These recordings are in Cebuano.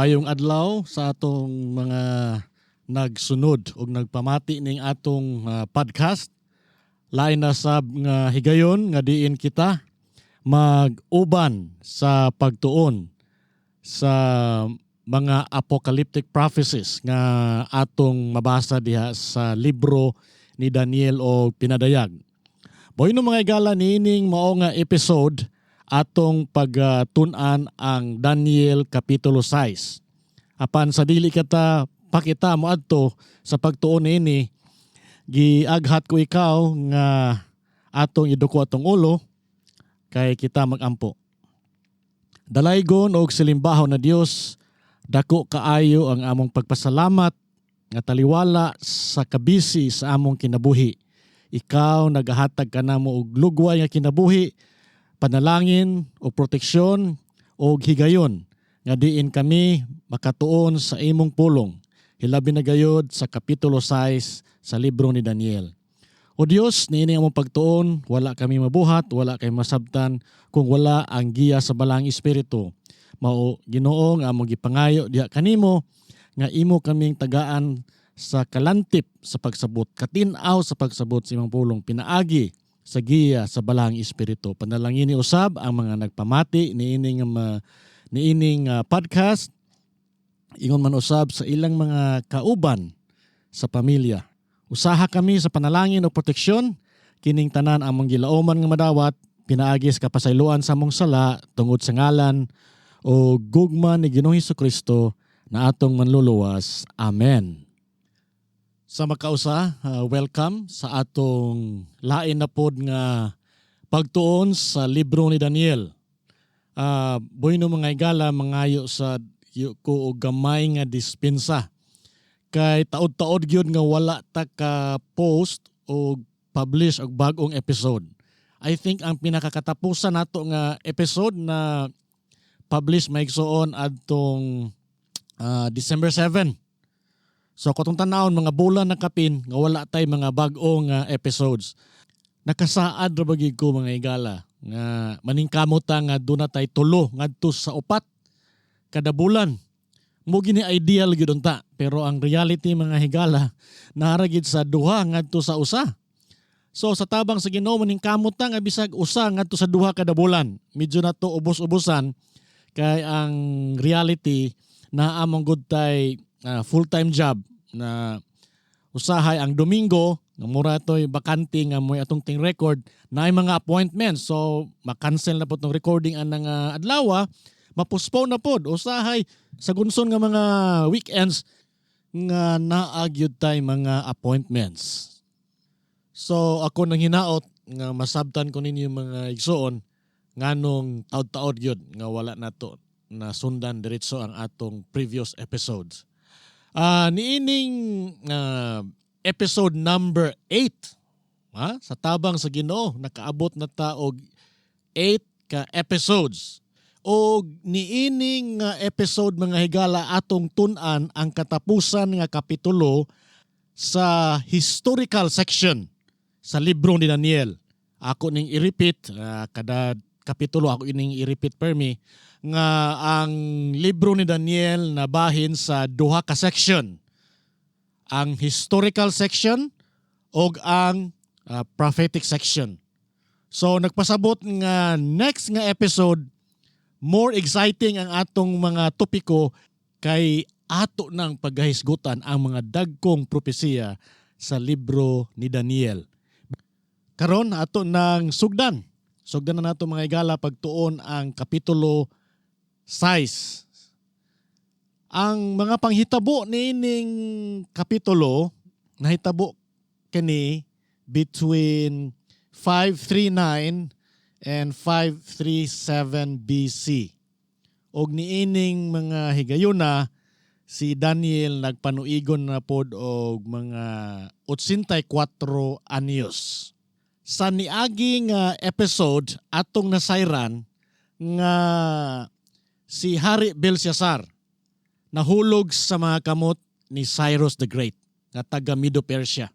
Maayong adlaw sa atong mga nagsunod ug nagpamati ning atong podcast. Lain na sab nga higayon nga diin kita mag-uban sa pagtuon sa mga apocalyptic prophecies nga atong mabasa diha sa libro ni Daniel o Pinadayag. Bueno, mga igala, niining mao nga episode, atong pagtun-an ang Daniel Kapitulo 6. Apan sa dili kata pakita mo adto sa pagtuon niini, giaghat ko ikaw nga atong iduko atong ulo kay kita magampo. Dalaygon og silimbahon na Dios, dako kaayo ang among pagpasalamat nga taliwala sa kabisi sa among kinabuhi, ikaw nagahatag kanamo og lugway nga kinabuhi, panalangin o proteksyon o higayon nga diin kami makatuon sa imong pulong, hilabi na gayod sa Kapitulo 6 sa libro ni Daniel. O Dios, niini among pagtuon, wala kami mabuhat, wala kami masabtan kung wala ang giya sa Balaang Espiritu. Mao, Ginoo, nga among gipangayo diha kanimo nga imo kaming tagaan sa kalantip sa pagsabot, katinaw sa pagsabot sa imong pulong pinaagi sa giya sa Balaang Espiritu. Panalangini usab ang mga nagpamati niining podcast, ingon man usab sa ilang mga kauban sa pamilya. Usaha kami sa panalangin o proteksyon. Kining tanan among gilauman nga madawat pinaagi sa kapasayloan sa among sala tungod sa ngalan o gugma ni Ginoong Kristo na atong manluluwas. Amen. Sa makausa, welcome sa atong lain na pod nga pagtuon sa libro ni Daniel. Bueno, mga igala, mangayo sa ko og gamay nga dispensa. Kay taod-taod gyud nga wala ta ka post o publish og bag-ong episode. I think ang pinakakatapusan nato nga episode na publish, maigsoon, adtong December 7. So katong tanawon, mga bulan na kapin nga wala tay mga bag-o nga episodes. Nakasaad ra ba gyud ko, mga igala, nga maningkamot ta nga duna tay tulo ngadto sa upat kada bulan. Mao gini ideal gyud unta, pero ang reality, mga higala, naa ra gyud sa duha ngadto sa usa. So sa tabang sa Ginoo, maningkamot ta nga bisag usa ngadto sa duha kada bulan. Medyo na to ubos-ubusan kay ang reality na among good tay full-time job na usahay ang Domingo nga mura to'y bakante nga mo'y atong ting record na ay mga appointments, so ma-cancel na po tong recording anang adlaw, ma-postpone na pod. Usahay sa gunson nga mga weekends nga naa gyud tay mga appointments. So ako nang hinaot nga masabtan ko ninyo, mga igsoon, nganong taod-taod gyud nga wala nato na sundan diretso ang atong previous episodes. Niining episode number 8, ha? Sa tabang sa Ginoo, nakaabot na ta og 8 ka episodes. Og niining nga episode, mga higala, atong tun-an ang katapusan nga kapitulo sa historical section sa libro ni Daniel. Ako ning i-repeat, kada kapitulo ako ining i-repeat permi nga ang libro ni Daniel nabahin sa duha ka section. Ang historical section og ang prophetic section. So nagpasabot nga next nga episode, more exciting ang atong mga topiko kay ato nang paghahisgutan ang mga dagkong propesiya sa libro ni Daniel. Karon, ato nang sugdan. Sugdan na nato, mga igala, pagtuon ang Kapitulo 6. Ang mga panghitabo niining kapitulo nahitabo kini between 539 and 537 BC. Og niining mga higayuna, si Daniel nagpanuigon na pod og mga 84 anyos. Sa niagi nga episode, atong nasayran nga si Hari Belshazzar nahulog sa mga kamot ni Cyrus the Great nga taga Medo Persia.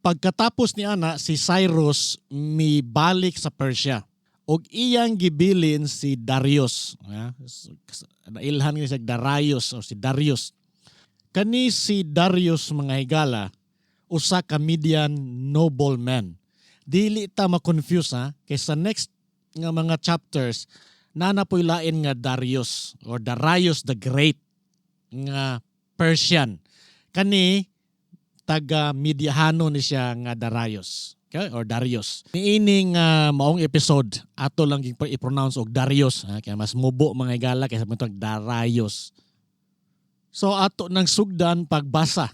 Pagkatapos ni ana, si Cyrus mibalik sa Persia. Og iyang gibilin si Darius. Ha? Nailhan ni siya Darius o si Darius. Kani si Darius, mga higala, usa ka Median nobleman. Dili ta ma-confuse ha, kay sa next nga mga chapters naa na poy lain nga Darius or Darius the Great nga Persian. Kani taga Mediahano ni siya nga Darius. Okay? Or Darius. Niini nga maong episode, ato lang ging i-pronounce og Darius ha? Kaya mas mubo, mga higala, kaysa mo Darius. So ato nang sugdan pagbasa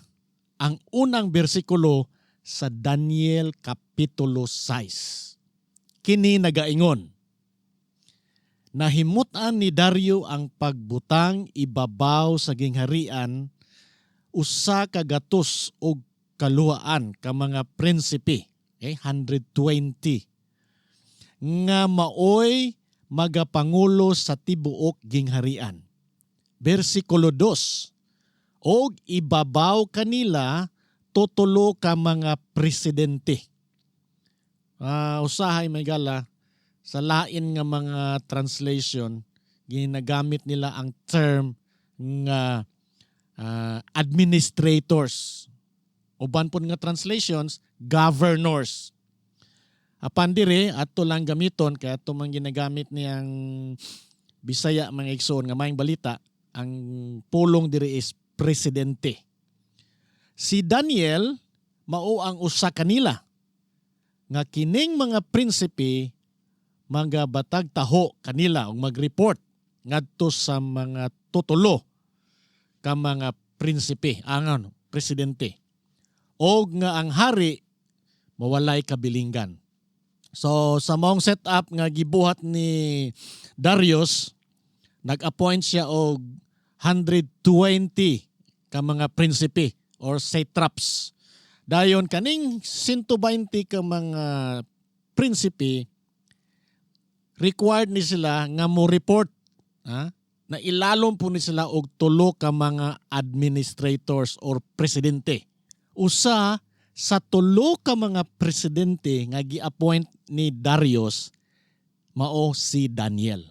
ang unang bersikulo sa Daniel Kapitulo 6. Kini nagaingon: "Nahimutan ni Dario ang pagbutang ibabaw sa gingharian usa ka gatos og kaluhaan ka mga prinsipe," okay, 120, "nga maoy magapangulo sa tibuok gingharian." Bersikulo 2, "Og ibabaw kanila tutulo ka mga presidente." Usahay, mga higala, sa lain nga mga translation ginagamit nila ang term nga administrators. Uban pud nga translations, governors. Apan dire ato lang gamiton kay ato man ginagamit niyang Bisaya, mga igsoon, nga maayong balita, ang pulong diri is presidente. Si Daniel mao ang usa kanila, nga kining mga prinsipe mga batag taho kanila ug mag-report ngadto sa mga tutulo ka mga prinsipe, ang ano, presidente. Og nga ang hari mawalay kabilinggan. So sa maong setup nga gibuhat ni Darius, nag-appoint siya og 120 ka mga prinsipe or satraps. Dayon kaning 120 ka mga prinsipe, required ni sila nga mo report, ha? Na ilalom po ni sila og tulo ka mga administrators or presidente. Usa sa tulo ka mga presidente nga gi-appoint ni Darius mao si Daniel.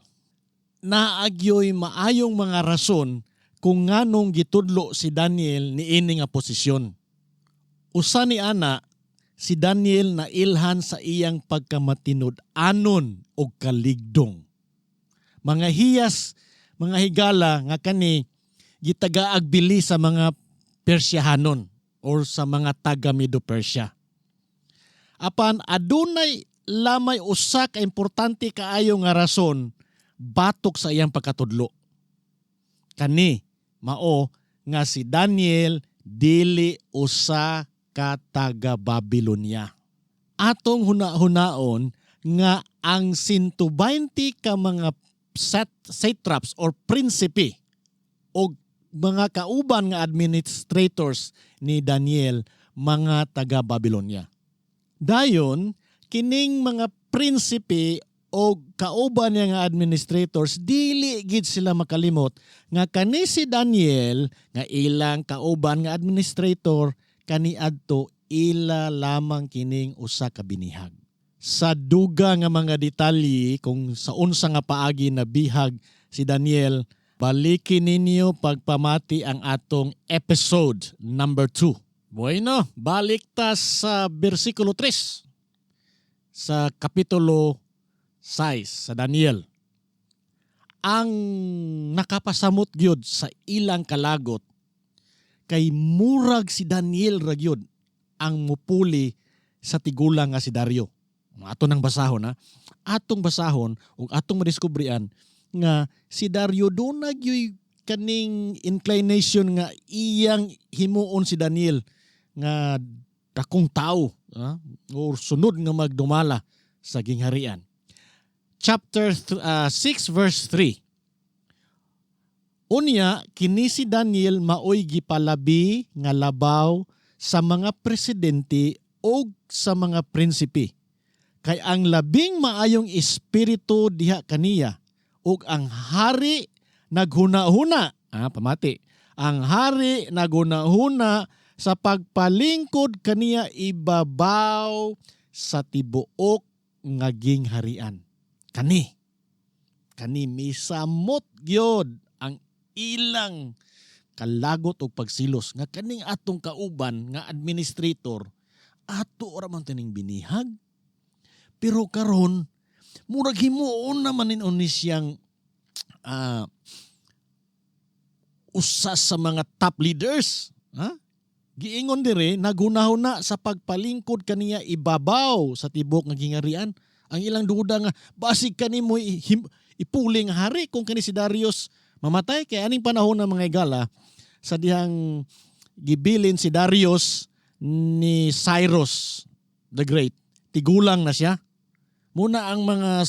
Naa gyoy maayong mga rason kung nganong gitudlo si Daniel niini nga posisyon. Usa ni ana, si Daniel na ilhan sa iyang pagkamatinud-anon og kaligdong. Mga hiyas, mga higala, nga kani gitagaag bili sa mga Persyahanon or sa mga taga Medo Persia. Apan adunay lamay usa ka importante kaayo nga rason batok sa iyang pagkatudlo. Kani mao nga si Daniel dili usa ka taga Babylonia. Atong huna-hunaon nga ang 120 ka mga satraps or prinsipe o mga kauban nga administrators ni Daniel mga taga Babylonia. Dayon, kining mga prinsipe o kauban niya nga administrators, dili gid sila makalimot nga kani si Daniel nga ilang kauban nga administrator kaniadto ila lamang kining usa ka binihag. Sa duga nga mga detalye kung sa unsa nga paagi na bihag si Daniel, baliki ninyo pagpamati ang atong episode number 2. Bueno, balik ta sa bersikulo 3 sa Kapitulo 6 sa Daniel. Ang nakapasamot gyud sa ilang kalagot kay murag si Daniel ra gyud ang mupuli sa tigulang nga si Dario. Ato nang basahon ha. Atong basahon ug atong madiskubrian nga si Dario duna gyuy kaning inclination nga iyang himuon si Daniel nga dakong tao ha, or sunod nga magdumala sa gingharian. Chapter 6 verse 3. "Unya kini si Daniel maoy gipalabi nga labaw sa mga presidente o sa mga prinsipe. Kay ang labing maayong espiritu diha kaniya ug ang hari naghuna-huna," pamati. "Ang hari naghuna-huna sa pagpalingkod kaniya ibabaw sa tibuok nga gingharian." Kani misamot gyud ang ilang kalagot og pagsilos nga kaning atong kauban nga administrator, ato ra man tining binihag, pero karon murag himuon naman ninyo ni siyang usa sa mga top leaders, ha? Giingon dire, naghunahuna sa pagpalingkod kaniya ibabaw sa tibok nga gingarian. Ang ilang duda nga basig kani mo ipuling hari kung kani si Darius mamatay, kay aning panahon ng mga igala, sa dihang gibilin si Darius ni Cyrus the Great, tigulang na siya. Muna ang mga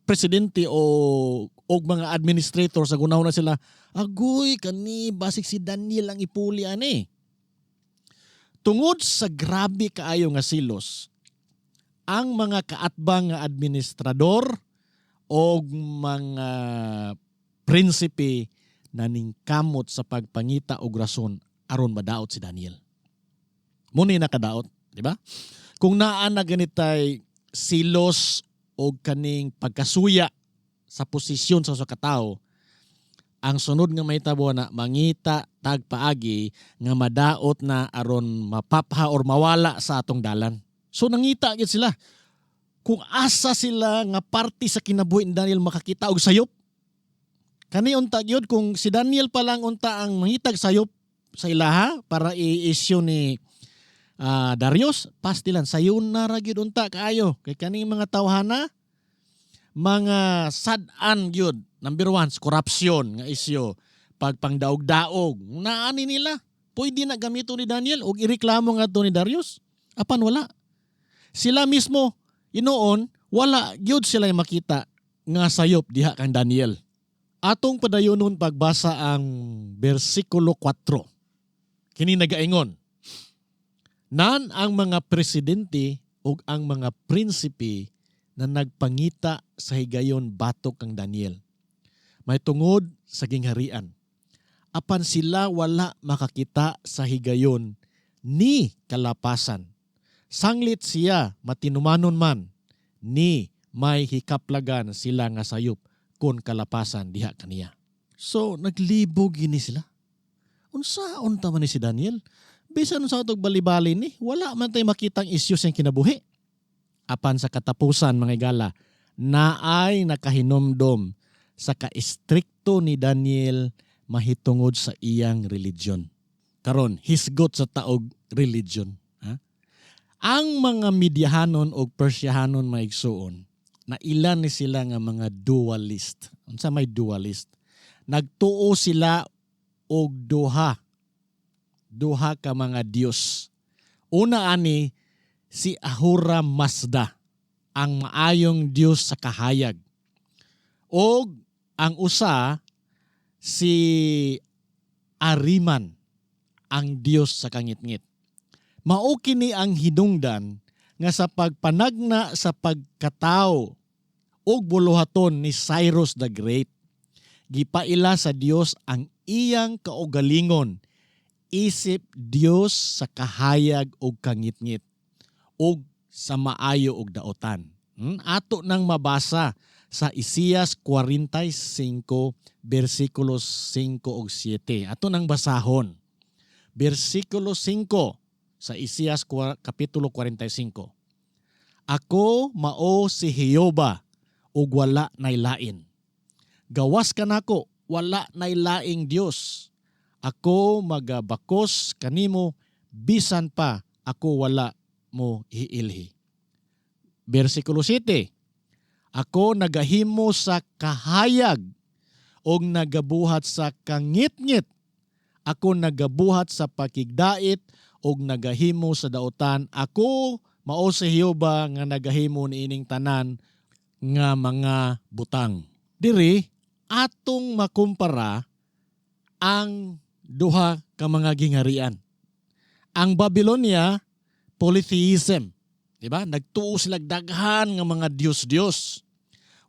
presidente o og mga administrator sa gunahon na sila, agoy, kani basig si Daniel ang ipuli ani. Tungod sa grabe kaayo nga silos, ang mga kaatbang nga administrador og mga prinsipe naningkamot sa pagpangita og rason aron madaot si Daniel. Muni nakadaot, di ba? Kung naa na ganitay silos og kaning pagkasuya sa posisyon sa usa ka tawo, ang sunod nga mahitabo na mangita tag paagi nga madaot na aron mapapha or mawala sa atong dalan. So nangita gid sila kung asa sila nga parte sa kinabuhi ni Daniel makakita og sayop. Kani unta gyud, kung si Daniel pa lang unta ang mangitag sayop sa ilaha para i-issue ni Darius, pastilan sayon na ra gyud unta kaayo kay kaning mga tawhana mga sad-an gyud. Number one, corruption nga isyu, pagpangdaog-daog. Naani nila, pwede na gamito ni Daniel og ireklamo nga to ni Darius. Apan wala. Sila mismo, inoon, wala gyud sila makita nga sayop diha kang Daniel. Atong padayonon pagbasa ang bersikulo 4. Kini nagaingon, "Nan ang mga presidente ug ang mga prinsipe na nagpangita sa higayon batok kang Daniel may tungod sa gingharian. Apan sila wala makakita sa higayon ni kalapasan. Sanglit siya matinumanon man, ni may hikaplagan sila nga sayop kon kalapasan diha kaniya." So naglibog gini sila. Unsaon ta man ni si Daniel? Bisan unsa atog bali-bali ni, wala man tay makitang isyu sa kinabuhi. Apan sa katapusan, mga igala, naay nakahinumdom sa kaestrikto ni Daniel mahitungod sa iyang religion. Karon, hisgot sa taog religion. Ha? Ang mga Medyahanon o Persyahanon, maigsuon, na ilan ni sila nga mga dualist. Unsa may dualist? Nagtuo sila og duha. Duha ka mga Dios. Una ani si Ahura Mazda, ang maayong Dios sa kahayag. Og ang usa si Ariman, ang Dios sa kangitngit. Mao kini ang hinungdan nga sa pagpanagna sa pagkatao ug buluhaton ni Cyrus the Great, gipaila sa Dios ang iyang kaugalingon isip Dios sa kahayag ug kangitngit ug sa maayo ug daotan. Ato nang mabasa sa Isaias 45 bersikulos 5 ug 7. Ato nang basahon. Bersikulo 5 sa Isaias kapitulo 45. "Ako mao si Jehova ug wala nay lain. Gawas kanako, wala nay laing Dios. Ako magabakos kanimo bisan pa ako wala mo iilhi." Bersikulo 7. "Ako nagahimo sa kahayag og nagabuhat sa kangitngit. Ako nagabuhat sa pakigdait og nagahimo sa daotan. Ako mao si Jehova nga nagahimo niining tanan nga mga butang." Diri atong makumpara ang duha ka mga gingharian. Ang Babylonia, polytheism, di ba? Nagtuo sila daghan nga mga Diyos-Diyos.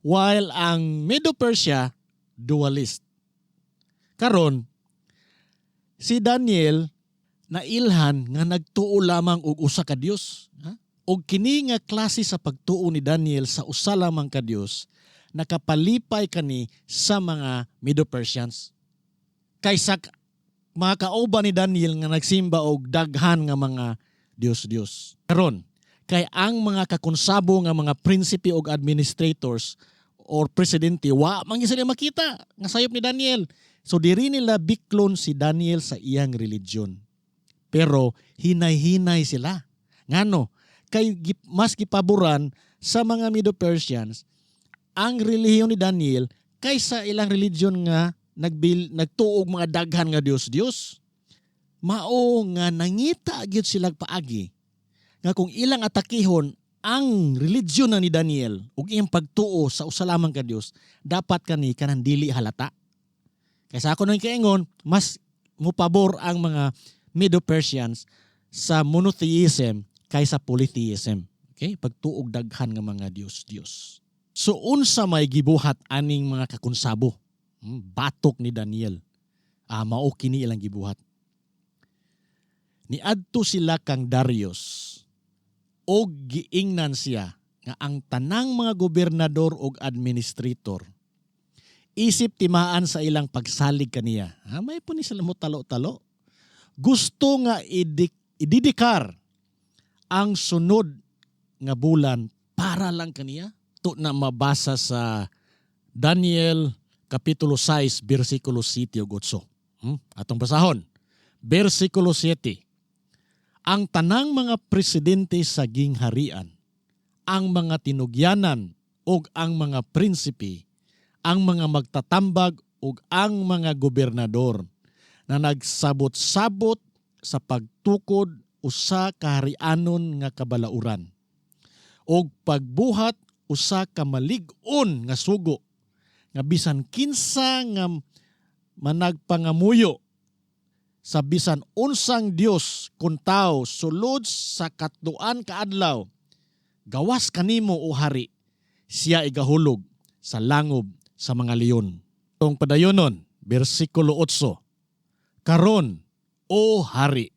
While ang Medo-Persia, dualist. Karon, si Daniel nailhan nga nagtuo lamang og usa ka Dios. Ha? Og kini nga klase sa pagtuo ni Daniel sa usa lamang ka Dios nakapalipay kani sa mga Medo-Persians. Kaysa mga kauban ni Daniel nga nagsimba og daghan nga mga Dios-Dios. Karon, kay ang mga kakonsabo nga mga prinsipe og administrators or presidente, wa man gyud sila makita nga sayop ni Daniel. So diri nila biklon si Daniel sa iyang religion. Pero hinay-hinay sila. Ngano? Kay mas gipaboran sa mga Medo-Persians ang relihiyon ni Daniel kaysa ilang religion nga nagtuog mga daghan nga Dios-Dios. Mao nga nangita gyud sila paagi nga kung ilang atakihon ang religion na ni Daniel ug iyang pagtuo sa usa lamang ka Dios, dapat kani kanang dili halata. Kaysa ako nang kaingon, mas mupabor ang mga Medo-Persians sa monotheism kaysa polytheism. Okay? Pagtuog daghan nga mga Dios-Dios. So unsa may gibuhat aning mga kakonsabo? Batok ni Daniel. Ah, mao kini ilang gibuhat. Niadto sila kang Darius og giingnan siya nga ang tanang mga gobernador og administrator isip timaan sa ilang pagsalig kaniya. Ha, may po ni sila mo talo-talo. Gusto nga ididikar ang sunod nga bulan para lang kaniya. Ito na mabasa sa Daniel Kapitulo 6, versikulo 7 ug 8. Atong basahon. Versikulo 7. Ang tanang mga presidente sa gingharian, ang mga tinugyanan ug ang mga prinsipe, ang mga magtatambag ug ang mga gobernador na nagsabot-sabot sa pagtukod usa ka harianon nga kabalauran ug pagbuhat usa ka malig-on nga sugo nga bisan kinsa nga managpangamuyo sa bisan unsang Dios kun tawo sulod sa katluan ka adlaw gawas kanimo, o hari, siya igahulog sa langob sa mga leon. Tong padayonon, bersikulo 8. Karon, o hari,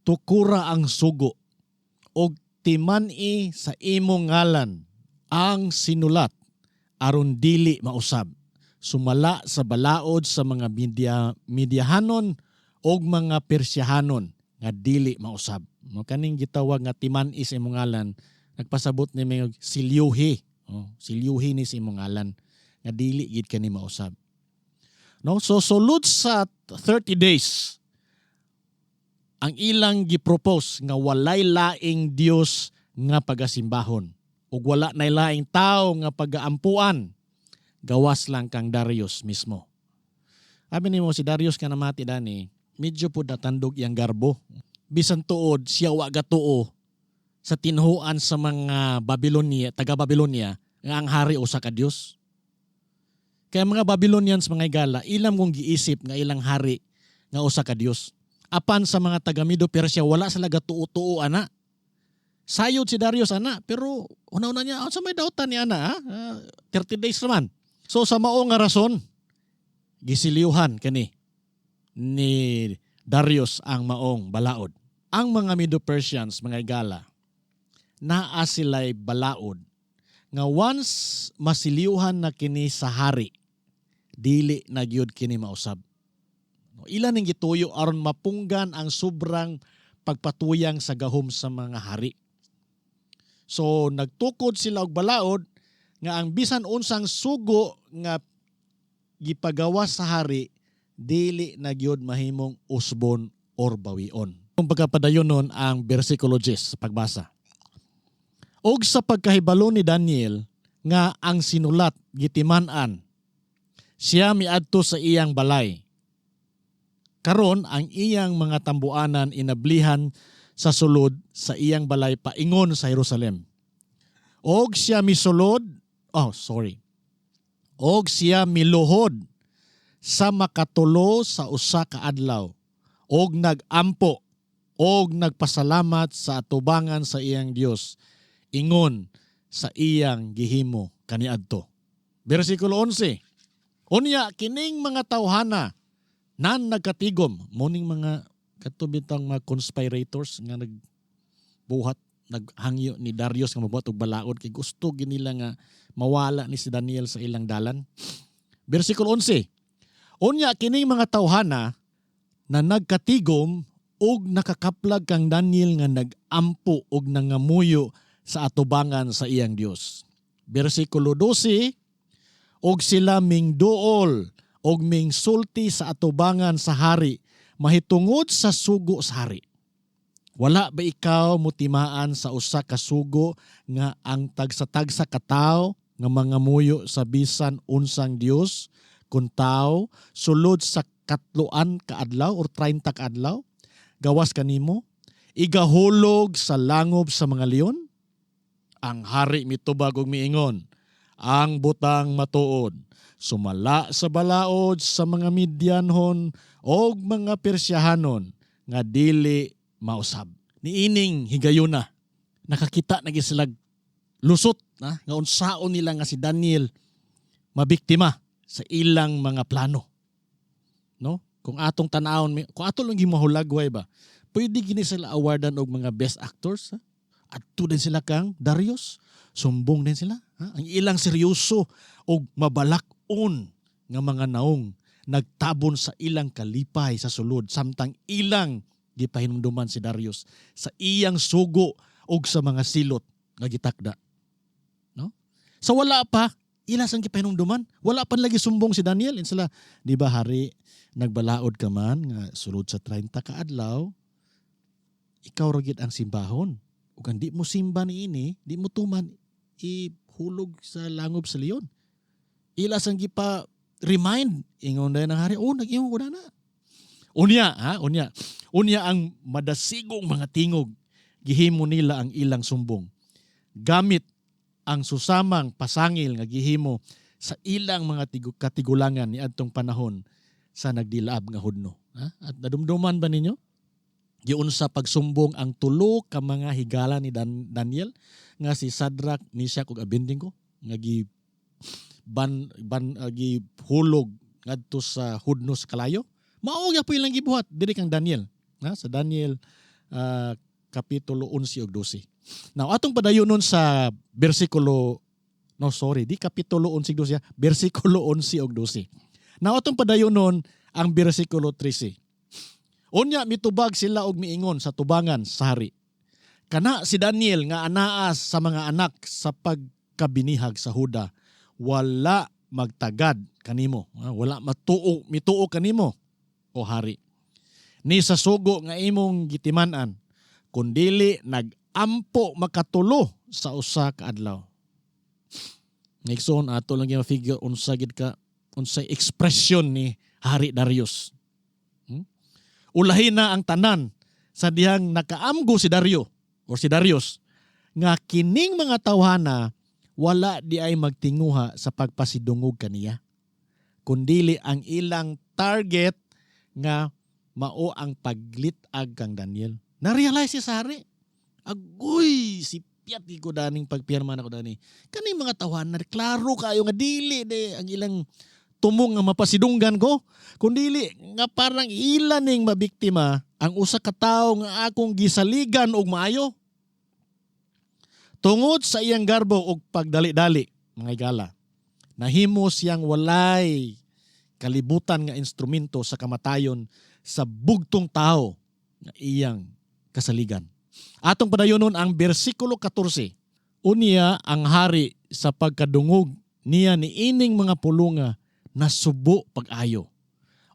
tukura ang sugo og timan-i sa imong ngalan ang sinulat aron dili mausab sumala sa balaod sa mga Mediahanon og mga Persyahanon nga dili mausab. Mo kaning gitawag nga timan-i sa imong ngalan, nagpasabot ni may silyuhi. Oh, silyuhi ni sa imong ngalan nga dili gid kani mausab. No, so sulod sa 30 days ang ilang gipropose nga walay laing Dios nga pagasimbahon ug wala nay laing tawo nga pagaampuan gawas lang kang Darius mismo. Abi nimo si Darius ka namati dani, medyo pud natandog iyang garbo. Bisan tuod siya wa gatuo sa tinhuan sa mga Babylonia, taga Babylonia, nga ang hari usa ka Dios. Kaya mga Babylonians, mga igala, ilang kong giisip nga ilang hari nga usa ka Dios. Apan sa mga taga Medo Persia, wala sila gatuo-tuo ana. Sayod si Darius ana, pero una-una niya, sa may dautan ni ana, ha? Ah, 30 days naman. So sa mao nga rason, gisiliuhan kani ni Darius ang maong balaod. Ang mga Medo-Persians, mga igala, naa sila'y balaod nga once masiliuhan na kini sa hari, dili na gyud kini mausab. No, ilan ning gituyo aron mapunggan ang sobrang pagpatuyang sa gahom sa mga hari. So nagtukod sila og balaod nga ang bisan unsang sugo nga gipagawas sa hari, dili na gyud mahimong usbon or bawion. Kung pagkapadayon nun ang bersikulo 10 sa pagbasa. Og sa pagkahibalo ni Daniel nga ang sinulat gitiman-an, siya miadto sa iyang balay. Karon ang iyang mga tambuanan inablihan sa sulod sa iyang balay paingon sa Jerusalem. Og siya misulod, oh sorry. Og siya miluhod sa makatulo sa usa ka adlaw og nagampo og nagpasalamat sa atubangan sa iyang Dios ingon sa iyang gihimo kaniadto. Bersikulo 11. Unya kining mga tawhana nan nagkatigom, muning mga katubitang mga conspirators nga nagbuhat Naghangyo ni Darius nga mabuhat og balaod kay gusto gyud nila nga mawala ni si Daniel sa ilang dalan. Bersikulo 11. Unya kining mga tawhana na nagkatigom og nakakaplag kang Daniel nga nagampo og nangamuyo sa atubangan sa iyang Dios. Bersikulo 12, og sila mingduol og mingsulti sa atubangan sa hari mahitungod sa sugo sa hari. Wala ba ikaw mutimaan sa usa ka sugo nga ang tagsa-tagsa ka tawo nga mangamuyo sa bisan unsang dios kun tawo sulod sa katloan ka adlaw or 30 ka adlaw gawas kanimo igahulog sa langob sa mga leon? Ang hari mitubag og miingon, "Ang butang matuod, sumala sa balaod sa mga Midyanhon og mga Persyahanon nga dili mausab." Niining higayuna, nakakita na gyud sila lusot na nga unsaon nila nga si Daniel mabiktima sa ilang mga plano. No? Kung atong tan-awon, kung ato lang gimahulagway ba, pwede gini sila awardan og mga best actors. Ha? Adto din sila kang Darius, sumbong din sila. Ha? Ang ilang seryoso og mabalak-on nga mga naong nagtabon sa ilang kalipay sa sulod samtang ilang gipahinumduman si Darius sa iyang sugo og sa mga silot nga gitakda. No? Sa wala pa, ila sang gipahinumduman. Wala pa lagi sumbong si Daniel. Ingon sila, "Di ba hari, nagbalaod ka man nga sulod sa 30 ka adlaw, ikaw ra gyud ang simbahon. Ug ang di mo simba niini, di mo tuman, ihulog sa langob sa leon." Ila sang gipa remind. Ingon dayon ang hari, "Oh, nag-ingon ko na na." Unya, ha? Unya. Unya ang madasigong mga tingog, gihimo nila ang ilang sumbong. Gamit ang susamang pasangil nga gihimo sa ilang mga katigulangan niadtong panahon sa nagdilaab nga hudno. Ha? At nadumduman ba ninyo? Giunsa pagsumbong ang tulo ka mga higala ni Daniel nga si Shadrach, Meshach ug Abednego nga gi ban ban gihulog ngadto sa hudno sa kalayo. Mao gyapon ilang gibuhat diri kang Daniel, ha? Sa Daniel kapitulo 11 ug 12. Now atong padayonon sa bersikulo, no, sorry, di kapitulo 11 ug 12, ha, bersikulo 11 ug 12. Now atong padayonon ang bersikulo 13. Unya mitubag sila og miingon sa tubangan sa hari, "Kana si Daniel nga anaas sa mga anak sa pagkabinihag sa Huda, wala magtagad kanimo, wala matuo mituo kanimo, o hari, ni sa sugo nga imong gitiman-an, kundili nagampo makatulo sa usa ka adlaw." Igsoon, ato lang yung figure unsa gid ka unsay ekspresyon ni Hari Darius. Ulahin na ang tanan sa dihang nakaamgo si Dario or si Darius nga kining mga tawhana wala di ay magtinguha sa pagpasidungog kaniya, kundili ang ilang target nga mao ang paglit-ag kang Daniel. Na-realize si sa hari. "Agoy, si piyat ko daning pagpirma na ko dani. Kaning mga tawhana, klaro kayo nga dili de ang ilang tumong nga mapasidunggan ko. Kundili nga parang ila ning mabiktima ang usa ka tawo nga akong gisaligan og maayo." Tungod sa iyang garbo og pagdali-dali, mga igala, nahimo siyang walay kalibutan nga instrumento sa kamatayon sa bugtong tao nga iyang kasaligan. Atong padayonon ang bersikulo 14. Unya ang hari sa pagkadungog niya ni ining mga pulunga, nasubo pag-ayo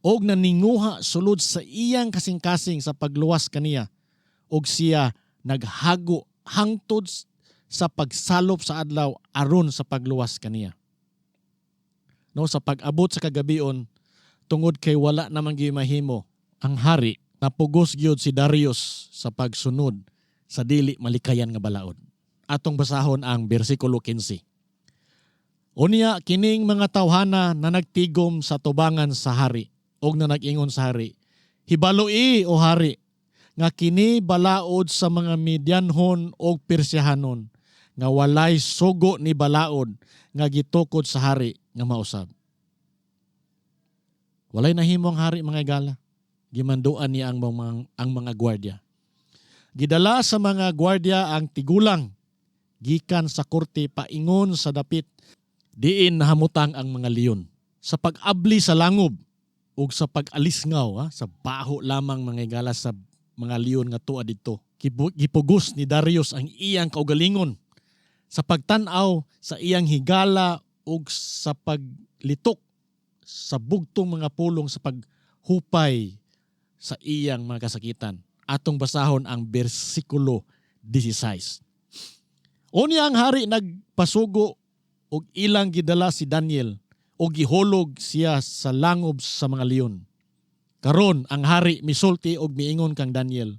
og naninguha sulod sa iyang kasing-kasing sa pagluwas kaniya, og siya naghago hangtod sa pagsalop sa adlaw aron sa pagluwas kaniya. No, sa pag-abot sa kagabion, tungod kay wala namang gimahimo ang hari, napugos gyud si Darius sa pagsunod sa dili malikayan nga balaod. Atong basahon ang bersikulo 15. Unya kining mga tawhana na nagtigom sa tubangan sa hari og na nag-ingon sa hari, "Hibaloi, o hari, nga kini balaod sa mga Midyanhon og Persyahanon nga walay sugo ni balaod nga gitukod sa hari nga mausab." Walay nahimo ang hari, mga igala. Gimanduan niya ang mga gwardiya. Gidala sa mga gwardiya ang tigulang gikan sa korte paingon sa dapit diin nahamutang ang mga leon. Sa pag-abli sa langob ug sa pag-alisngaw ha, sa baho lamang, mga higala, sa mga leon nga tuwa didto. Gipugos ni Darius ang iyang kaugalingon sa pagtan-aw sa iyang higala ug sa paglitok sa bugtong mga pulong sa paghupay sa iyang mga kasakitan. Atong basahon ang bersikulo 16. Unya ang hari nagpasugo og ilang gidala si Daniel og gihulog siya sa langob sa mga leon. Karon ang hari misulti og miingon kang Daniel,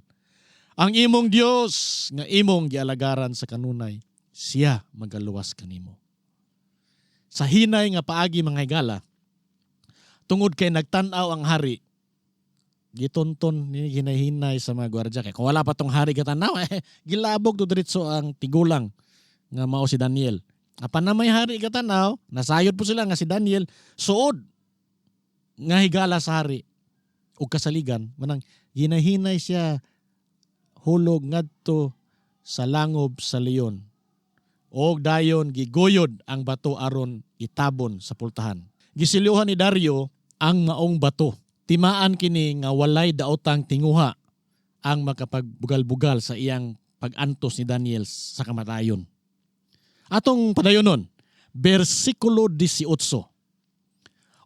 "Ang imong Dios nga imong gialagaran sa kanunay, siya magaluwas kanimo." Sa hinay nga paagi, mga higala, tungod kay nagtan-aw ang hari, gitunton ni hinay-hinay sa mga gwardiya kay kung wala pa tong hari katanaw eh, gilabog to diretso ang tigulang nga mao si Daniel. Apan na may hari katanaw, nasayod po sila nga si Daniel suod nga higala sa hari ug kasaligan manang ginahinay siya hulog ngadto sa langob sa leon og dayon giguyod ang bato aron itabon sa pultahan. Gisilyuhan ni Dario ang maong bato. Timaan kini nga walay daotang tinguha ang makapagbugal-bugal sa iyang pag-antos ni Daniel sa kamatayon. Atong padayonon, bersikulo 18.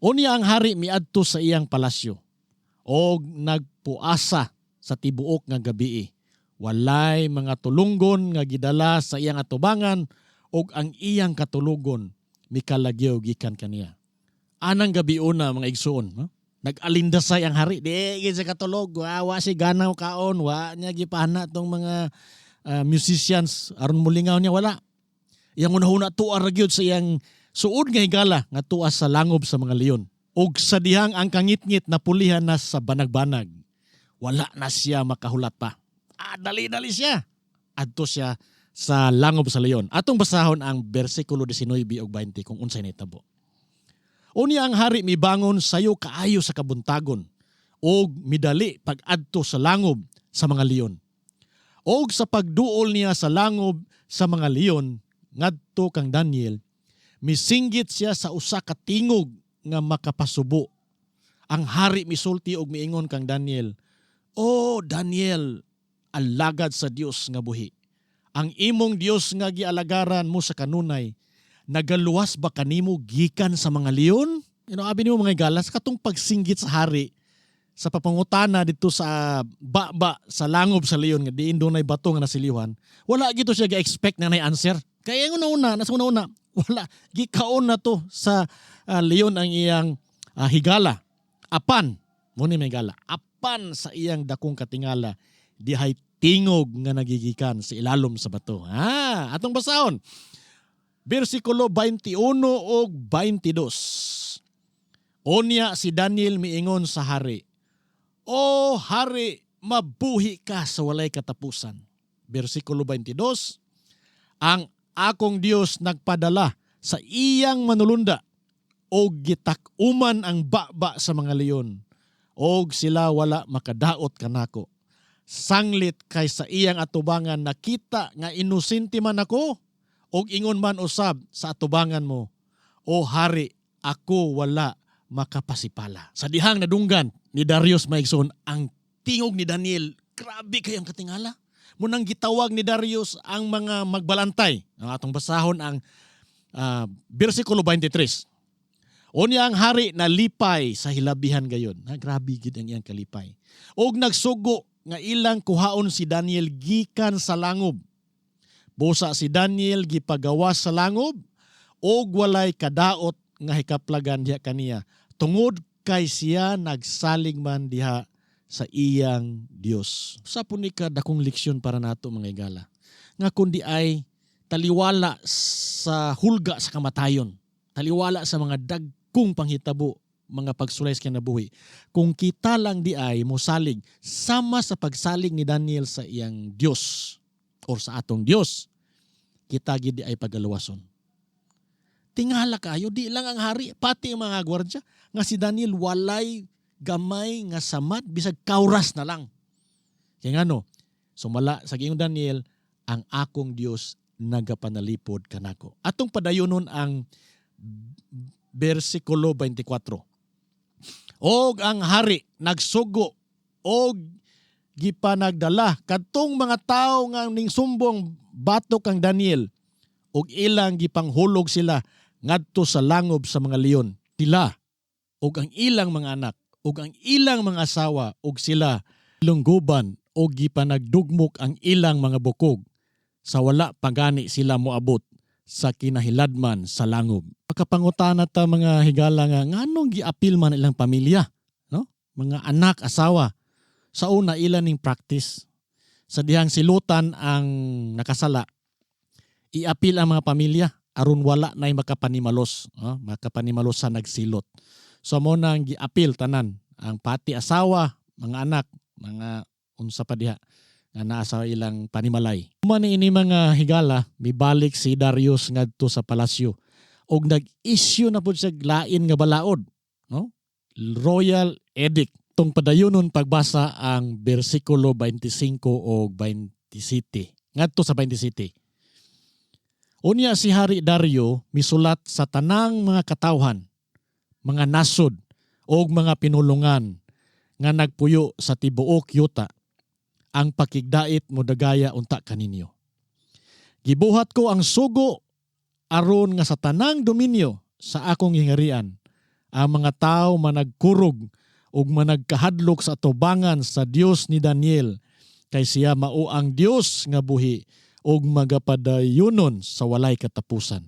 Unya ang hari miadto sa iyang palasyo og nagpuasa sa tibuok nga gabii. Walay mga tulunggon nga gidala sa iyang atubangan ug ang iyang katulugon mikalagyo gikan kaniya. Anang gabi una, mga igsuon, no? Nag-alindasay ang hari, di gid sa katulog, wa si ganaw kaon, wa niya gipahana tong mga musicians aron mulingaw niya, wala. Iyang unahuna, tuwa ra gyud sa iyang suod nga higala nga tuwa sa langob sa mga leon. Og sa dihang ang kangitngit na pulihan na sa banag-banag, wala na siya makahulat pa. Ah, dali-dali siya. Adto siya sa langob sa leon. Atong basahon ang bersikulo 19 ug 20 kung unsay nahitabo. Unya ang hari mibangon sayo kaayo sa kabuntagon og midali pag-adto sa langob sa mga leon. Og sa pagduol niya sa langob sa mga leon ngadto kang Daniel, misinggit siya sa usa ka tingog nga makapasubo. Ang hari misulti og miingon kang Daniel, "O Daniel, alagad sa Dios nga buhi. Ang imong Dios nga gialagaran mo sa kanunay, nagaluwas ba kanimo gikan sa mga leon?" Abi nimo, mga higala, katong pagsinggit sa hari sa papangutana dito sa ba sa langob sa leon nga diin dunay bato nga nasiliwan, wala gito siya ga-expect na nay answer. Kaya ang una-una, nasa una-una, wala gikaon na to sa leon ang iyang higala. Apan, mo ni may higala, apan sa iyang dakong katingala, dihay tingog nga nagigikan sa ilalom sa bato. Ah, atong basahon. Bersikulo 21 ug 22. Unya si Daniel miingon sa hari, "O hari, mabuhi ka sa walay katapusan." Bersikulo 22, "Ang akong Dios nagpadala sa iyang manulunda og gitak-uman ang baba sa mga leon og sila wala makadaot kanako. Sanglit kay sa iyang atubangan nakita nga inosente man ako og ingon man usab sa atubangan mo, o hari, ako wala makapasipala." Sa dihang nadunggan ni Darius, mga igsoon, ang tingog ni Daniel, grabe kayong katingala. Munang gitawag ni Darius ang mga magbalantay. Ang atong basahon ang bersikulo 23. Unya ang hari nalipay sa hilabihan gayon. Ha, grabe gid ang iyang kalipay. Og nagsugo nga ilang kuhaon si Daniel gikan sa langob. Busa si Daniel gipagawas sa langob og walay kadaot nga hikaplagan diha kaniya tungod kay siya nagsalig man diha sa iyang Dios. Sa puni ka dakong leksyon para nato, mga higala, nga kundi ay taliwala sa hulga sa kamatayon, taliwala sa mga dagkong panghitabo, mga pagsulay sa kinabuhi. Kung kita lang di ay mosalig sama sa pagsalig ni Daniel sa iyang Dios or sa atong Dios, kita gid di ay pagaluwason. Tingala kayo, di lang ang hari, pati ang mga gwardya, nga si Daniel walay gamay nga samad, bisag kauras na lang. Kaya nga no, Sumala sa giingon Daniel, "Ang akong Dios nagapanalipod kanako." Atong padayonon ang bersikulo 24. Og ang hari nagsugo og gipanagdala kadtong mga tawo nga ning sumbong batok kang Daniel ug ilang gipanghulog sila ngadto sa langob sa mga leon. Sila ug ang ilang mga anak ug ang ilang mga asawa, ug sila lungguban og gipanagdugmok ang ilang mga bukog sa wala pagani sila moabot sa kinahiladman sa langob. Makapangutana ta, mga higala, nga nganong giapil man ilang pamilya, no? Mga anak, asawa. Sa una, ilan ning practice. Sa dihang silutan ang nakasala, iapil ang mga pamilya aron wala nay makapanimalos, no? Makapanimalos sa nagsilot. So mo nang giapil tanan, ang pati asawa, mga anak, mga unsa pa diha nga naa sa ilang panimalay. Human ini, mga higala, mibalik si Darius ngadto sa palasyo og nag-issue na pud siya lain nga balaod, no? Royal Edict. Tong padayonon pagbasa ang bersikulo 25 og 27. Ngadto sa 27. Unya si Hari Dario misulat sa tanang mga katawhan, mga nasod og mga pinulungan nga nagpuyo sa tibuok yuta: Ang pakigdait modagaya unta kaninyo. Gibuhat ko ang sugo aron nga sa tanang dominyo sa akong gihingarian ang mga tawo managkurog ug managkahadlok sa atubangan sa Dios ni Daniel, kay siya mao ang Dios nga buhi ug magapadayunon sa walay katapusan,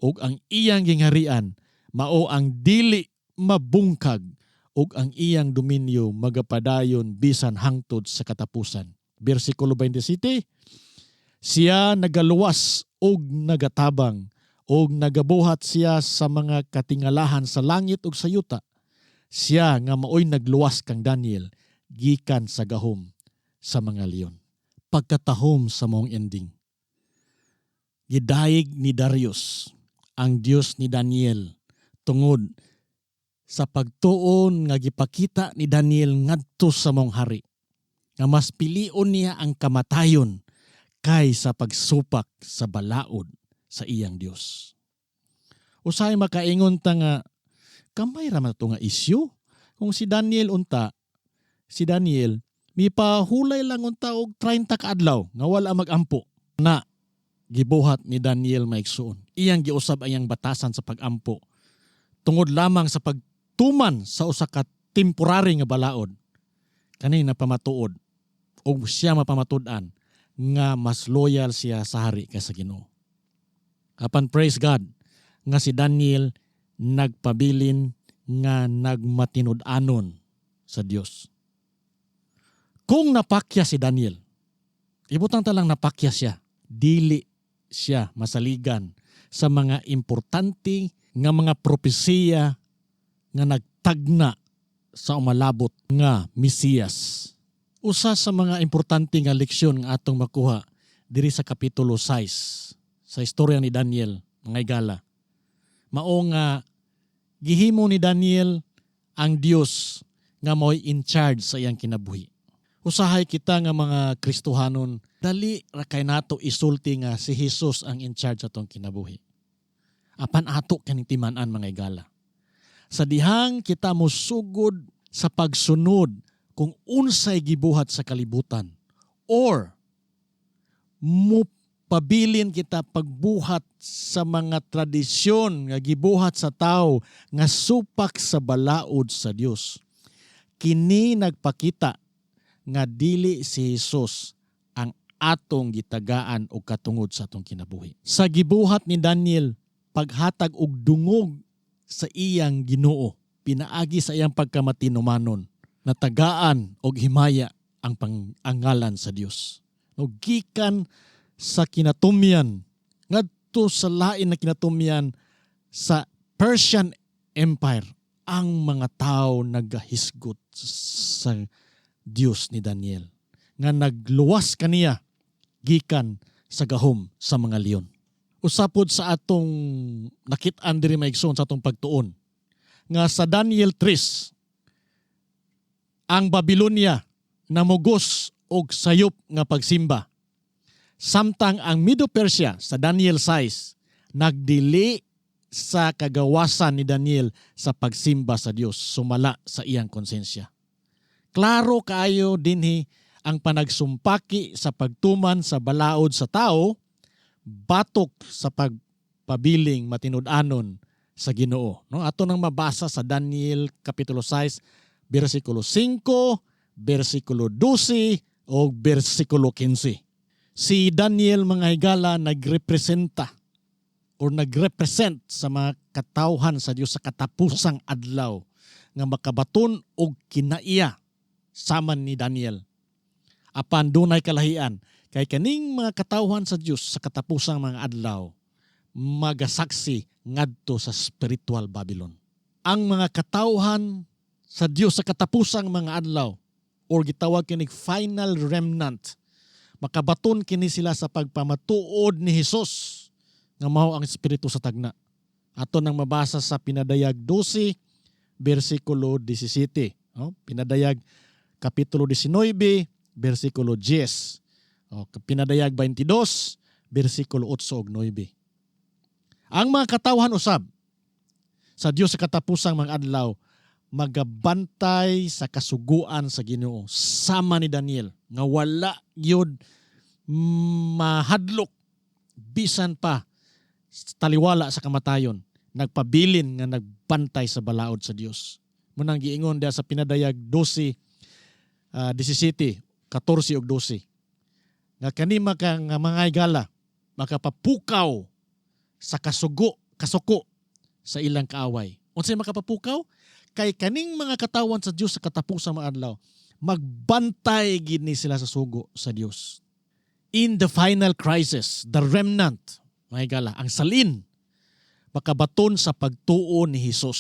ug ang iyang gingharian mao ang dili mabungkag ug ang iyang dominyo magapadayon bisan hangtod sa katapusan. Bersikulo 27, siya nagaluwas ug nagatabang ug nagabuhat siya sa mga katingalahan sa langit ug sa yuta. Siya nga maoy nagluwas kang Daniel gikan sa gahom sa mga leon. Pagkatahom sa maong ending. Gidayeg ni Darius ang Dios ni Daniel tungod sa pagtuon nga gipakita ni Daniel ngadto sa maong hari nga mas pilion niya ang kamatayon kaysa pagsupak sa balaod sa iyang Dios. Usahay makaingon ta nga kamay ra man to nga issue. Kung si Daniel unta, si Daniel mipahulay lang unta og 30 ka adlaw nga wala magampo. Na gibuhat ni Daniel, maigsuon. Iyang giusab ang iyang batasan sa pagampo tungod lamang sa pagtuman sa usa ka temporary nga balaod. Kani napamatuod og siya mapamatud-an nga mas loyal siya sa hari kaysa Ginoo. Apan praise God nga si Daniel nagpabilin nga nagmatinud-anon sa Dios. Kung napakya si Daniel, ibutang ta lang napakya siya, dili siya masaligan sa mga importante nga mga propesiya nga nagtagna sa umalabot nga Mesiyas. Usa sa mga importante nga leksyon nga atong makuha diri sa kapitulo 6 sa istorya ni Daniel, mga igala, mao nga gihimo ni Daniel ang Dios nga mo'y in charge sa iyang kinabuhi. Usahay kita nga mga Kristohanon, dali ra kay nato isulti nga si Jesus ang in charge sa atong kinabuhi. Apan ato kaning timan-an, mga igala. Sa dihang kita mosugod sa pagsunod kung unsay gibuhat sa kalibutan or mopabilin kita pagbuhat sa mga tradisyon nga gibuhat sa tao nga supak sa balaod sa Dios. Kini nagpakita nga dili si Jesus ang atong gitagaan og katungod sa atong kinabuhi. Sa gibuhat ni Daniel paghatag og dungog sa iyang Ginoo pinaagi sa iyang pagkamatinumanon, natagaan og himaya ang pangangalan sa Dios. No, gikan sa kinatumyan ngadto sa lain na kinatumyan sa Persian Empire, ang mga tao nagahisgot sa Dios ni Daniel nga nagluwas kaniya gikan sa gahom sa mga leon. Usa pod sa atong nakit-an diri, maigsoon, sa atong pagtuon nga sa Daniel 3, ang Babylonia namugos og sayop nga pagsimba. Samtang ang Medo-Persia sa Daniel 6 nagdili sa kagawasan ni Daniel sa pagsimba sa Dios sumala sa iyang konsensya. Klaro kaayo dinhi ang panagsumpaki sa pagtuman sa balaod sa tao batok sa pagpabiling matinud-anon sa Ginoo. No, ato nang mabasa sa Daniel kapitulo 6 bersikulo 5, bersikulo 12 o bersikulo 15. Si Daniel, mga higala, nagrepresenta or nagrepresent sa mga katawhan sa Dios sa katapusang adlaw nga makabaton og kinaiya sama ni Daniel. Apan dunay kalahian kay kaning mga katawhan sa Dios sa katapusang mga adlaw magasaksi ngadto sa spiritual Babylon. Ang mga katawhan sa Dios sa katapusang mga adlaw or gitawag kinig final remnant, makabaton kini sila sa pagpamatuod ni Hesus nga mao ang espiritu sa tagna. Ato nang mabasa sa Pinadayag 12 bersikulo 17. No? Pinadayag kapitulo 19 bersikulo 10. O, Pinadayag 22 bersikulo 8 ug 9. Ang mga katawhan usab sa Dios sa katapusang mga adlaw magabantay sa kasuguan sa Ginoo sama ni Daniel nga wala gyud mahadlok bisan pa taliwala sa kamatayon, nagpabilin nga nagbantay sa balaod sa Dios. Munang giingon diha sa Pinadayag 12 17, 14 ug 12 nga kani maka nga mga higala makapapukaw sa kasugo kasuko sa ilang kaaway. Unsay makapapukaw? Kay kaning mga katawan sa Dios sa katapusang mga adlaw magbantay gid ni sila sa sugo sa Dios. In the final crisis, the remnant, mga higala, ang salin, makabaton sa pagtuo ni Hesus,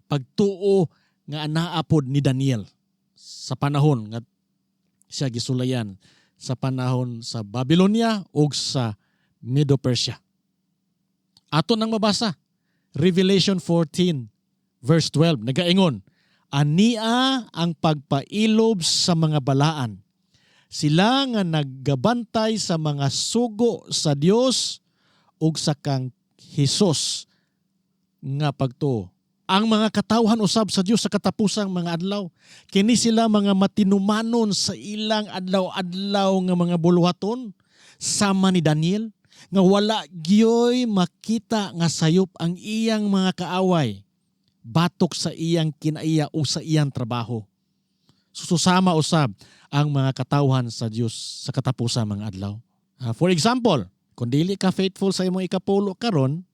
pagtuo nga anaapod ni Daniel sa panahon nga siya gisulayan sa panahon sa Babylonia ug sa Medo-Persia. Ato nang mabasa Revelation 14 verse 12, nagaingon, "Ania ang pagpailob sa mga balaan, sila nga naggabantay sa mga sugo sa Dios ug sa kang Hesus nga pagtuo." Ang mga katawhan usab sa Dios sa katapusang mga adlaw, kini sila mga matinumanon sa ilang adlaw-adlaw nga mga buluhaton sama ni Daniel nga wala gyoy makita nga sayop ang iyang mga kaaway batok sa iyang kinaiya o sa iyang trabaho. Susama usab ang mga katawhan sa Dios sa katapusan mga adlaw. For example, kung dili ka faithful sa imong ikapulo karon,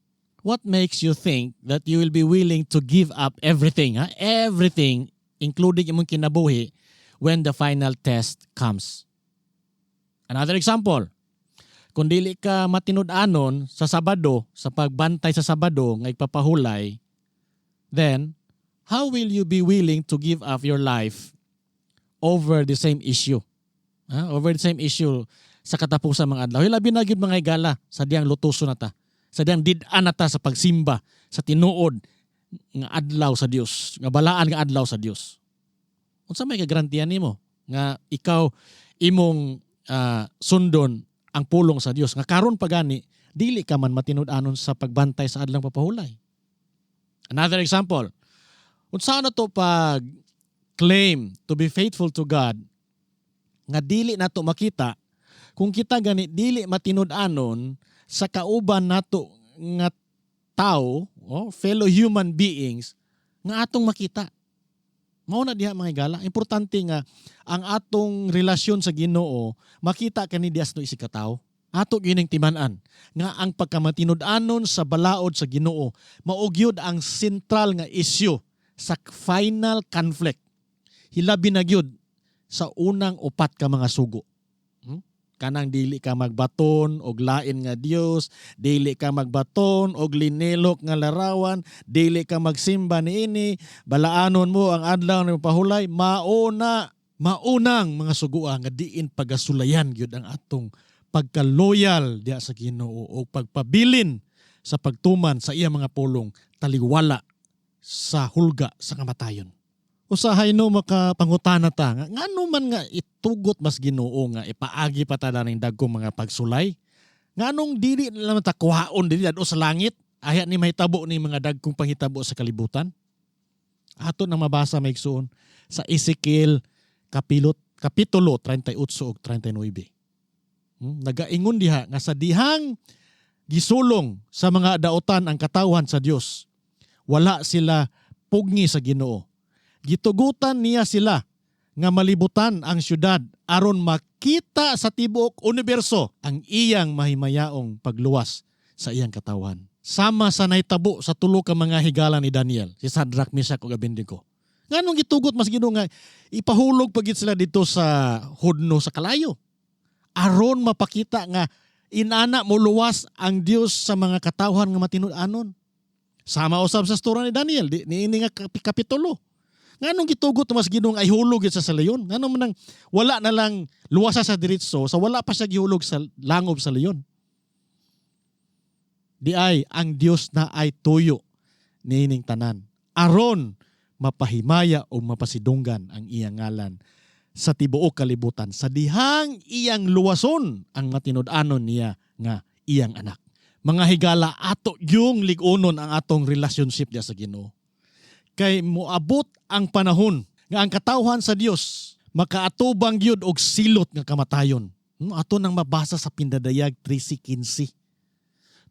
what makes you think that you will be willing to give up everything, ha? Everything, including imong kinabuhi, when the final test comes? Another example, kung dili ka matinud-anon sa Sabado, sa pagbantay sa Sabado nga igpapahulay, then how will you be willing to give up your life over the same issue? Ha? Over the same issue sa katapusan mga adlaw. Hilabi na gyud, mga higala, sa diyang lutuso na ta. Sa diyang did-an na ta sa pagsimba sa tinuod nga adlaw sa Dios, nga balaan nga adlaw sa Dios. Unsa may kagarantiyan nimo nga ikaw imong sundon ang pulong sa Dios nga karon pa gani dili ka man matinud-anon sa pagbantay sa adlang papahulay? Another example, unsa na to pag claim to be faithful to God nga dili nato makita kung kita gani dili matinud-anon sa kauban nato nga tao, oh, fellow human beings nga atong makita? Mao na diha, mga higala, importante nga ang atong relasyon sa Ginoo makita kani diha sa isig ka tawo. Ato gining timan-an nga ang pagkamatinud-anon sa balaod sa Ginoo mao gyud ang sentral nga isyu sa final conflict. Hilabi na gyud sa unang upat ka mga sugo. Kanang dili ka magbaton og lain nga Dios, dili ka magbaton og linilok nga larawan, dili ka magsimba niini, balaanon mo ang adlaw ng pahulay, mauna maunang mga sugua nga diin pagasulayan gyud ang atong pagka-loyal diha sa Ginoo o pagpabilin sa pagtuman sa iya mga pulong taliwala sa hulga sa kamatayon. Usahay no, makapangutana ta nga ngano man nga itugot mas Ginoo nga ipaagi pa ta ning dagkong mga pagsulay? Nganong dili na lang ta kuhaon dili adto sa langit? Ayha ni mahitabo ni mga dagkong panghitabo sa kalibutan. Ato nang mabasa, mga igsuon, sa Ezekiel kapitulo 38 ug 39. Nagaingon diha nga sa dihang gisulong sa mga daotan ang katawhan sa Dios, wala sila pugni sa Ginoo. Gitugutan niya sila nga malibutan ang syudad aron makita sa tibuok universo ang iyang mahimayaong pagluwas sa iyang katawhan. Sama sa nahitabo sa tulo ka mga higala ni Daniel, si Shadrach, Meshach ug Abednego. Nganong gitugot mas Ginoo nga ipahulog pa gid sila dito sa hudno sa kalayo? Aron mapakita nga inana moluwas ang Dios sa mga katawhan nga matinud-anon. Sama usab sa storya ni Daniel, di, niini nga kapitulo. Nganong gitugot mas Ginoo nga ihulog sa leyon? Ngano man nang wala na lang luwasa sa diretso sa wala pa siya gihulog sa langob sa leyon? Di ay ang Dios na ay tuyo niining tanan, aron mapahimaya o mapasidunggan ang iyang ngalan sa tibuok kalibutan sa dihang iyang luwason ang matinud-anon niya nga iyang anak. Mga higala, ato yung lig-unon ang atong relationship diya sa Ginoo. Kay moabot ang panahon nga ang katawhan sa Dios makaatubang gyud og silot nga kamatayon. Ato nang mabasa sa Pindadayag 13:15.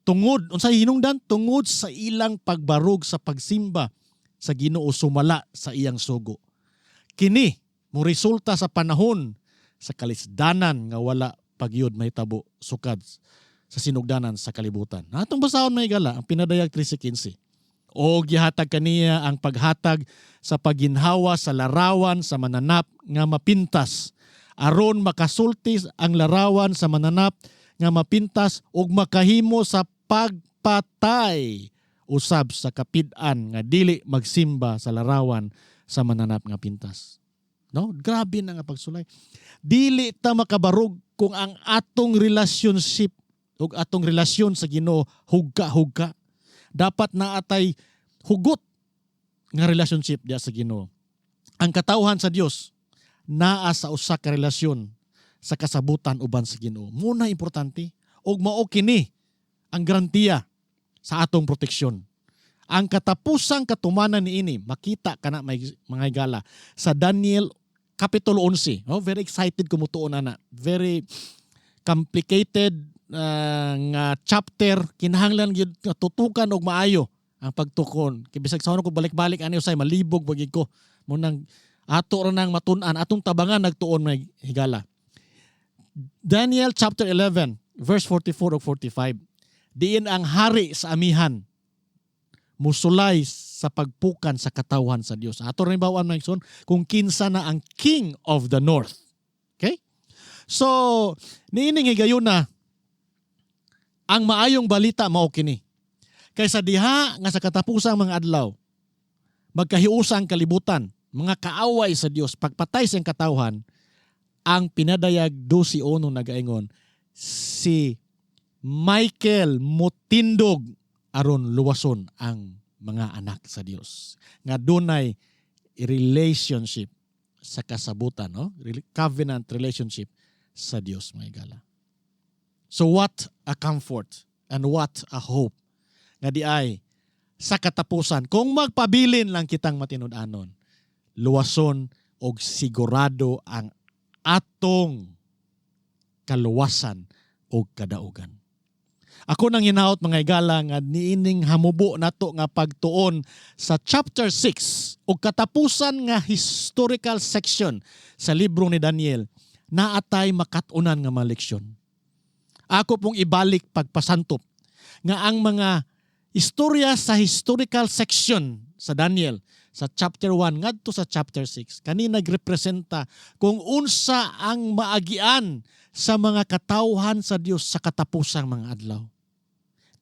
Tungod unsay hinungdan? Tungod sa ilang pagbarog sa pagsimba sa Ginoo sumala sa iyang sugo. Kini mo resulta sa panahon sa kalisdanan nga wala pagyud mahitabo sukad sa sinugdanan sa kalibutan. Atong basahon, mga higala, ang Pinadayag 13:15. O gihatag kaniya ang paghatag sa paginhawa sa larawan sa mananap nga mapintas, aron makasulti ang larawan sa mananap nga mapintas ug makahimo sa pagpatay usab sa kapid-an nga dili magsimba sa larawan sa mananap nga pintas. No? Grabe na nga pagsulay. Dili ta makabarog kung ang atong relationship ug atong relasyon sa Ginoo hugka-hugka. Dapat naa tay hugot nga relationship diya sa Ginoo. Ang katawhan sa Dios naa sa usa ka relasyon sa kasabutan uban sa Ginoo. Muna importante ug mao kini ang garantiya sa atong proteksyon. Ang katapusang katumanan niini makita kana, may mga higala, sa Daniel kapitulo 11. Oh, very excited ko mutuon ana. Very complicated nga chapter, kinahanglan gyud nga tutukan og maayo ang pagtukon. Kay bisag sa ko balik-balik ani usay malibog pag ko. Mo nang ato ra nang matun-an, atong tabangan nagtuon, mga higala. Daniel chapter 11 verse 44 ug 45. Diin ang hari sa amihan musulay sa pagpukan sa katawhan sa Dios. Ato rin bawaan, mga igsoon, kung kinsa na ang king of the north. Okay? So, niining higayuna, ang maayong balita mao kini. Kay sa diha nga sa katapusang mga adlaw, magkahiusa ang kalibutan, mga kaaway sa Dios, pagpatay sa iyang katawhan, ang Pinadayag 12:1 nagaingon, si Michael motindog aron luwason ang mga anak sa Dios nga dunay relationship sa kasabutan, no? Covenant relationship sa Dios, mga higala. So what a comfort and what a hope nga di ay sa katapusan, kung magpabilin lang kitang matinud-anon, luwason og sigurado ang atong kaluwasan og kadaugan. Ako nang hinaot, mga higala, nga niining hamubo nato nga pagtuon sa chapter 6 og katapusan nga historical section sa libro ni Daniel, naatay makat-unan nga mga leksyon. Ako pong ibalik pagpasantop nga ang mga istorya sa historical section sa Daniel sa chapter 1 ngadto sa chapter 6 kani nagrepresenta kung unsa ang maagian sa mga katawhan sa Dios sa katapusang mga adlaw.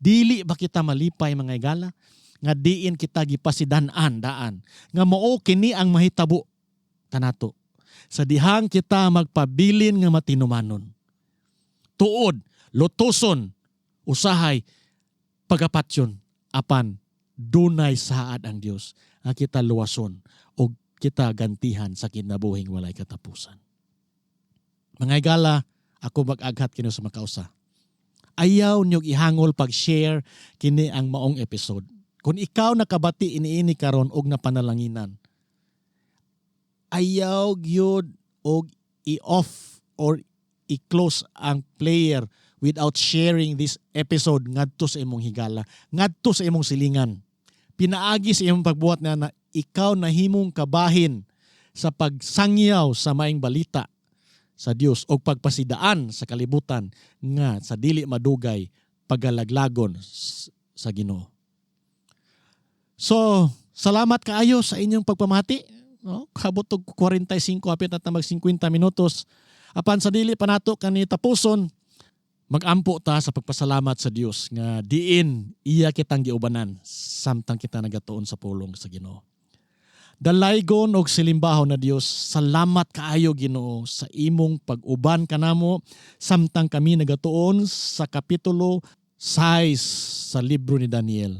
Dili ba kita malipay, mga higala, nga diin kita gipasidan-an daan nga mao kini ang mahitabo kanato sa dihang kita magpabilin nga matinumanon? Tuod, lutuson, usahay pagapatyon, apan dunay saad ang Dios nga kita luwason og kita gantihan sa kinabuhing walay katapusan. Mga higala, ako mag-aghat kini sa makausa. Ayaw niyog ihangol pag-share kini ang maong episode. Kung ikaw nakabati iniini karon og napanalanginan, ayaw gyud og i-off or i-close ang player without sharing this episode ngadto sa imong higala, ngadto sa imong silingan. Pinaagi sa imong pagbuhat na ikaw nahimong kabahin sa pagsangyaw sa maayong balita sa Dios o pagpasidaan sa kalibutan nga sa dili madugay pagalaglagon sa Ginoo. So, salamat kaayo sa inyong pagpamati. No? Kabot og 45, hapit na ta mag 50 minutos. Apan sa dili pa nato kani tapuson, magampo ta sa pagpasalamat sa Dios nga diin iya kitang giubanan samtang kita nagatuon sa pulong sa Ginoo. Dalaygon og silimbahon na Dios, salamat kaayo, Ginoo, sa imong pag-uban kanamo samtang kami nagatuon sa kapitulo 6 sa libro ni Daniel.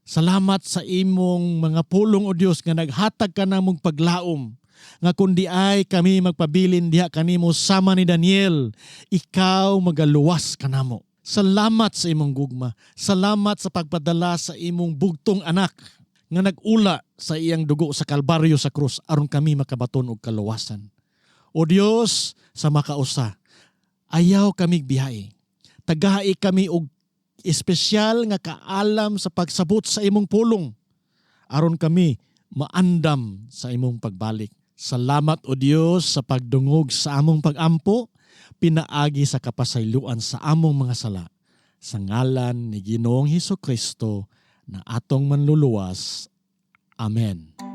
Salamat sa imong mga pulong, o Dios, nga naghatag ka namong paglaom nga kundi ay kami magpabilin diha kanimo sama ni Daniel, ikaw magaluwas kanamo. Salamat sa imong gugma. Salamat sa pagpadala sa imong bugtong anak nga nag-ula sa iyang dugo sa Kalbaryo, sa krus, aron kami makabaton og kaluwasan. O Dios, sa makausa, ayaw kami biyahe. Tagai kami og espesyal nga kaalam sa pagsabot sa imong pulong aron kami maandam sa imong pagbalik. Salamat, O Dios, sa pagdungog sa among pagampo pinaagi sa kapasayloan sa among mga sala. Sa ngalan ni Ginoong Hesus Kristo na atong manluluwas. Amen.